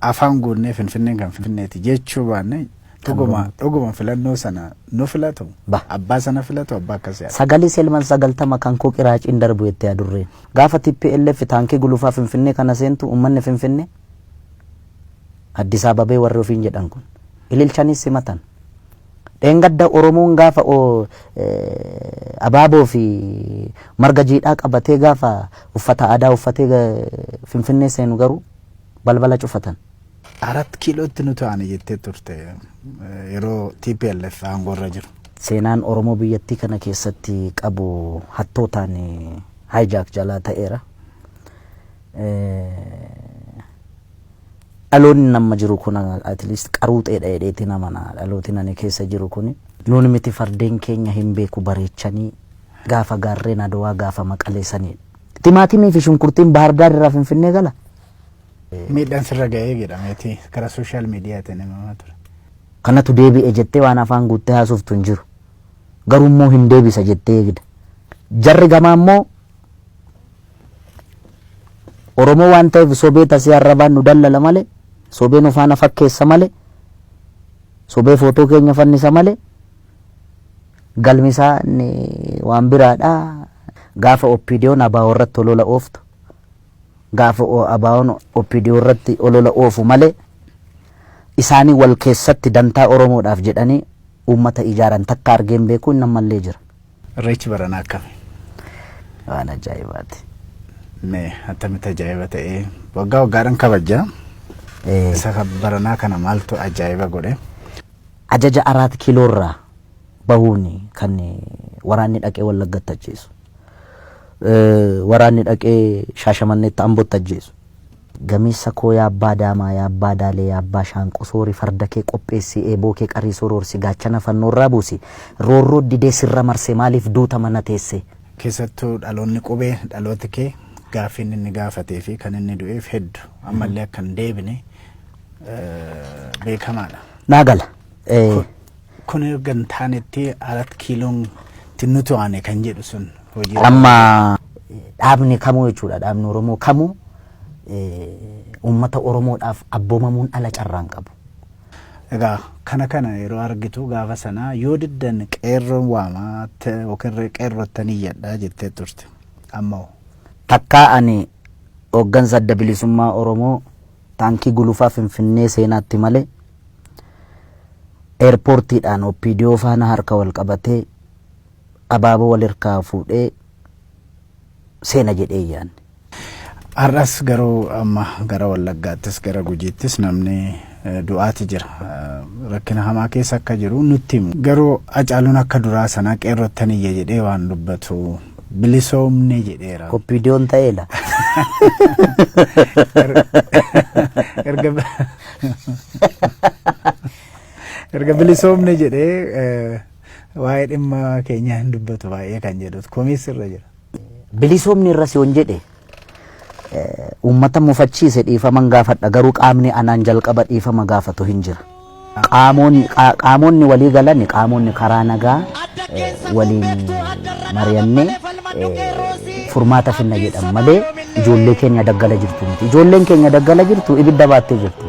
Afaan guunnee Finfinneen kan Finfinneeti jechuu baanne dhuguma dhuguma filannoo sana nu filatu. Ba. Abbaa sana filatu abbaa akkas yaada. Sagalii selman 90 kan koo qiraaciin darbu jette adurreen. Gaafa TPLF taankii gulufaa Finfinnee kana seentu uummanni Finfinnee Addis Ababee warri ofiin jedhan kun ililchanii simatan. Dheengadda Oromoon gaafa abaaboo fi marga jiidhaa qabatee gaafa uffata aadaa uffatee Finfinnee seenu garuu balbala cufatan. Arat Kiilootti nu ta'ani jettee turte yeroo TPLF aangoorra jiru. Seenaan Oromoo biyyattii kana keessatti qabu hattootaan hijack jalaa ta'eera. Dhaloonni amma jiru kun at least qaruuxeedha jedheetiin amana. Dhalooti ani keessa jiru kun. Nuun miti fardeen keenya hin beeku bareechanii gaafa gaarreen Adawaa gaafa Maqalee saniidha. Timaatimii fi shunkurtiin Bahar Daar irraa Finfinnee gala. Miidhaan sirra ga'ee jedhameeti karaa social mediatiin himamaa ture. Kanatu deebi'e jettee waan afaan guuttee haasoftu hin jiru. Garuu immoo hin deebisa jettee eegda. Jarri gamaa immoo Oromoo waan ta'eef sobee tasii arrabaan nu dallala malee, sobee nu faana fakkeessa malee, sobee footoo keenya fannisa malee, galmi isaa inni waan biraadha. Gaafa OPDOn ABO irratti olola ooftu, gaafa ABOn OPDO irratti olola oofu malee, isaanii wal keessatti dantaa Oromoodhaaf jedhanii uummata ijaaran takka argeen beeku inni ammallee jira. Irreechi baranaa akkami? Waan ajaa'ibaati. Mee attamitti ajaa'iba ta'ee waggaa waggaadhaan kabajja. Isa kan baranaa kana maaltu ajaa'iba godhe? Ajaja Araat Kiiloorraa bahuun kan waraanni dhaqee Wallaggatti ajjeesu. Waraanni dhaqee Shaashamanneetti Ambotti ajjeesu. Gameessa koo yaa abbaa daamaa yaa abbaa daalee yaa abbaa shaanqoo soori farda kee qopheessi eeboo kee qarii soroorsi gaachana fannoorraa buusi roorroo didee sirra marse maaliif duuta mana teesse. Keessattuu dhaloonni qubee dhalooti kee gaaffiin inni gaafatee fi kan inni du'eef heddu ammallee akka hin deebine beekamaadha. Naa gala. Kun erga hin taanetti Arat Kiiloon itti nu to'ane kan jedhu sun hojii Amma dhaabni kamuu jechuudha dhaabni Oromoo kamuu uummata Oromoodhaaf abboomamuun ala carraan qabu. Egaa kana kana yeroo argitu gaafa sanaa yoo diddan qeerroon waamaa yookiin qeerrottan iyyadha jettee turte. Amma hoo? Takkaa ani hooggansa Adda Bilisummaa Oromoo taankii gulufaa Finfinnee seenaatti malee Eerpoortiidhaan OPDO faana harka wal qabatee abaaboo wal hirkaa fuudhee seena jedhee hin yaadne. Har'as garuu amma gara Wallaggaattis gara Gujiittis namni du'aati jira. Rakkina hamaa keessa akka jiru nutti himu. Garuu Hacaaluun akka duraa sanaa qeerrottan iyya jedhee waan dubbatu bilisoomne jedheera. OPDOn ta'ee la. Erga bilisoomne jedhee waa'ee dhimma keenyaa hin dubbatu baay'ee kan jedhu komiis irra jira. Bilisoomni irras yoon jedhe uummata mufachiise dhiifaman gaafadha garuu qaamni anaan jalqaba dhiifama gaafatu hin jira. Qaamonni walii galan qaamonni karaa nagaa waliin mari'annee furmaata finna jedhan malee ijoollee keenya daggala jirtu miti. Ijoolleen keenya daggala jirtu ibidda baattee jirti.